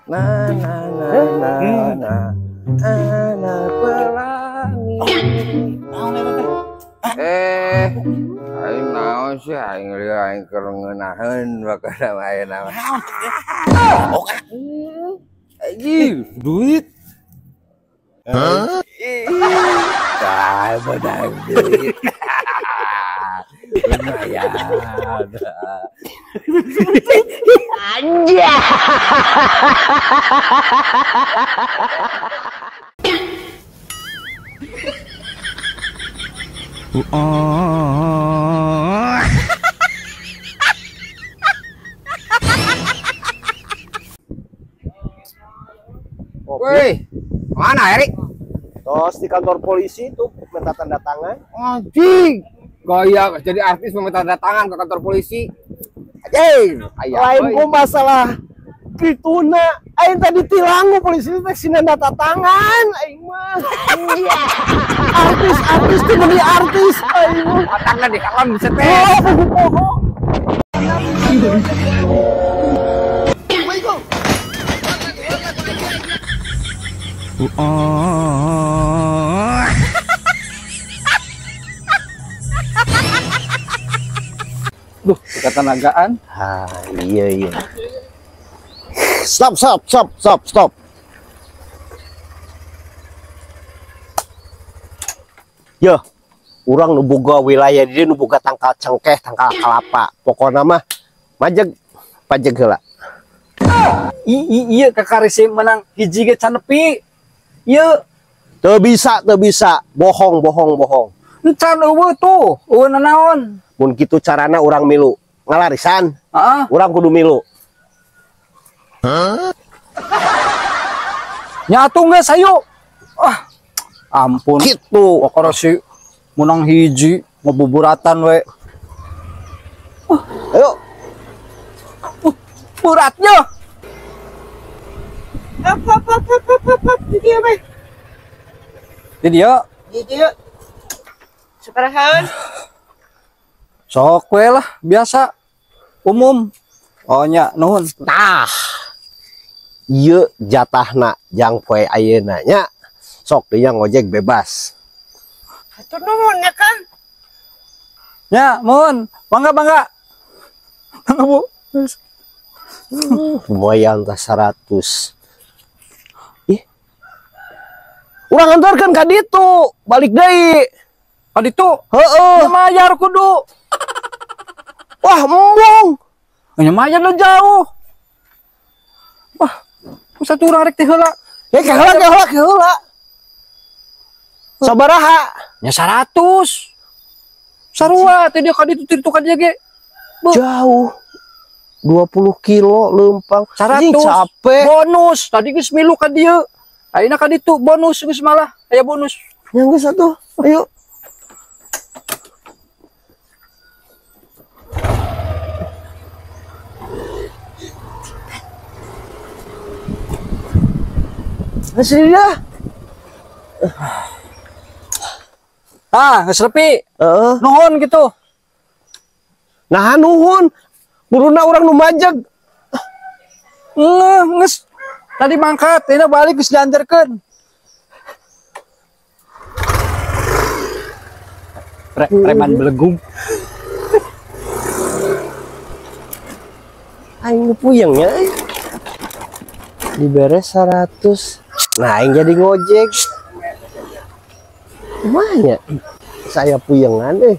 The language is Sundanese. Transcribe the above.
Na na na na na anak pelangi. Eh, aing naon sih aing lieu aing keur ngeunaheun bakal ayeuna mah. Anjing, duit. Hah? Tah, beunang duit. Lumayan. Anjay. Woi, mana Erik? Tos di kantor polisi tuh minta tanda tangan. Anjing, gaya jadi artis meminta tanda tangan ke kantor polisi. Anjing, lain ku masalah kituna. Aing tadi tilang ku polisi teh sina tanda tangan aing mah. Artis-artis tuh beli artis aing mah. Otakna di kalem bisa teh. Oh, Duh, ketenagaan. Ah, iya iya. Stop stop stop stop stop. Yo, urang nu boga wilayah di dieu nu boga tangkal cengkeh, tangkal kalapa. Pokona mah majeg pajeg heula. Iya kakarisi menang hiji ge can nepi. Ieu teu bisa, bohong bohong bohong. Encan eueuh tuh, eueuh nanaon. Mun kitu carana urang milu, ngalarisan. Heeh. Urang kudu milu. Hah? Nya atuh geus hayu. Ah, ampun. Kitu. Pokona si menang hiji ngabuburatan we. Ayo. Beratnya. Apa apa apa apa apa di dia mah. Di dia. Di dia. Sabarahaan? Sok we lah biasa umum. Oh nya nuhun. Tah. Ieu jatahna jang poe ayeuna nya. Sok dinya ngojek bebas. Hatur nuhun nya Kang. Nya, nuhun. Mangga mangga. Mangga Bu. Lumayan tah 100. Ih. Urang antarkeun ka ditu, balik deui. Ka ditu? Heeh. Mayar kudu. Wah, embung. Nya mayar lu jauh. Wah, satu urang rek teh heula. Ya ke heula ke heula ke heula. Sabaraha? Nya 100. Sarua teh dia ka ditu ka dieu ge. Jauh. 20 kilo leumpang. 100. Capek. Bonus. Tadi geus milu ka dieu. Ayeuna ka ditu bonus geus malah. Aya bonus. Nya geus atuh. Ayo. Masih dia. Ah, geus nepi. Heeh. Nuhun gitu. Nah, nuhun. Buruna urang nu majeg. Ngeuh, geus. Tadi mangkat, ayeuna balik geus diantarkeun. Preman belegung. Aing nu puyeng nya. Dibere 100. Nah, aing jadi ngojek. Kumaha nya? Saya puyengan deh.